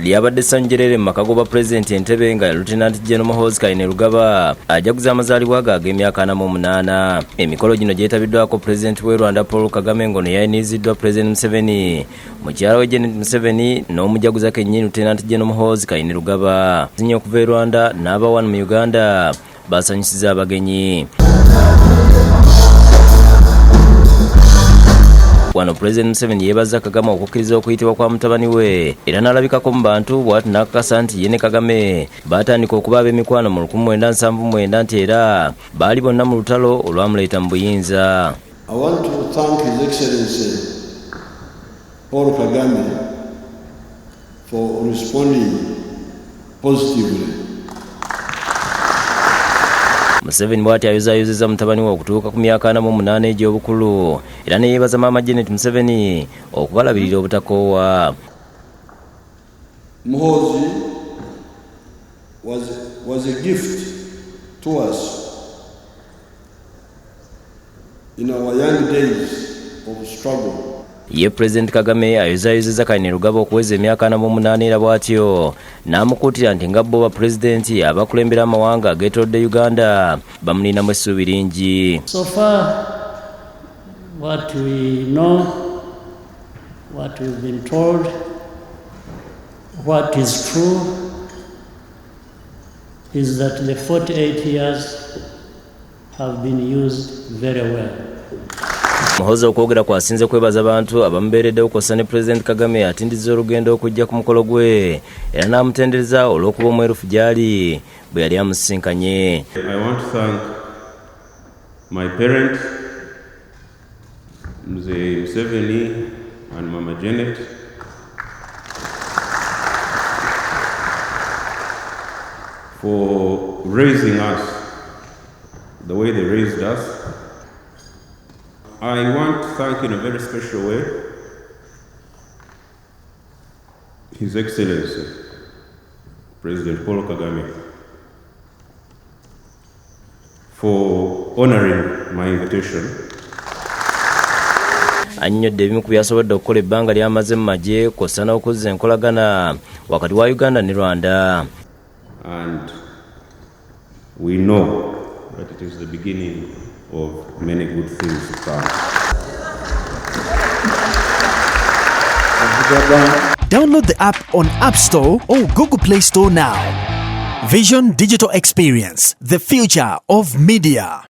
Lyabadde ssanyu jjerere mu maka g'obwa pulezidenti Entebbe nga Lieutenant General Muhoozi Kainerugaba ajaguza amazaalibwa ge ag'emyaka 48. Emikolo gino gyetabiddwako pulezidenti w'e Rwanda Paul Kagame, ng'ono yayaniziddwa Pulezidenti Museveni, mukyala we Janet Museveni n'omujaguza kennyini Lieutenant General Muhoozi Kainerugaba. Zinye okuva e Rwanda n'aba wano mu Uganda basanyusiza abagenyi. Wano Pulezidenti Museveni yeebaza Kagame okukkiriza okuyitibwa kwa mutabani we era n'alabikako mu bantu, bw'ati n'akakasa nti ye ne Kagame baatandika okuba ab'emikwano mu 1979, nti era baali bonna mu lutalo olwamuleeta mu buyinza. I want to thank His Excellency Paul Kagame for responding positively. Museveni bw'ati ayozaayozezza mutabani we okutuuka ku myaka 48 egy'obukulu, era ne yeebaza maama Janet Museveni okubalabirira obutakoowa. Muhoozi was a gift to us in our young days of struggle. Ye Pulezidenti Kagame ayozaayozezza Kainerugaba okuweza emyaka 48, era bw'atyo n'amukuutira nti nga bo bapulezidenti abakulembera amawanga ageetoolodde Uganda bamulinamu essuubi lingi. So far, what we know, what we've been told, what is true is that the 48 years have been used very well. Muhoozi okwogera kwasinze kwebaza abantu abamubeereddewo kw'ossa ne Pulezidenti Kagame atindizza olugendo okujja ku mukolo gwe, era n'amutendereza olw'okuba omwerufu gy'ali bwe yali amusisinkanye. I want to thank my parents, Mzee Museveni and Mama Janet, for raising us the way they raised us. I want to thank in a very special way His Excellency, President Paul Kagame, for honoring my invitation. Annyonnyodde ebimu ku byasobodde okukola ebbanga ly'amaze mu magye, kw'ossa n'okuzza enkolagana wakati wa Uganda ne Rwanda. And we know that it is the beginning of many good things to come. Download the app on App Store or Google Play Store now. Vision Digital Experience, the future of media.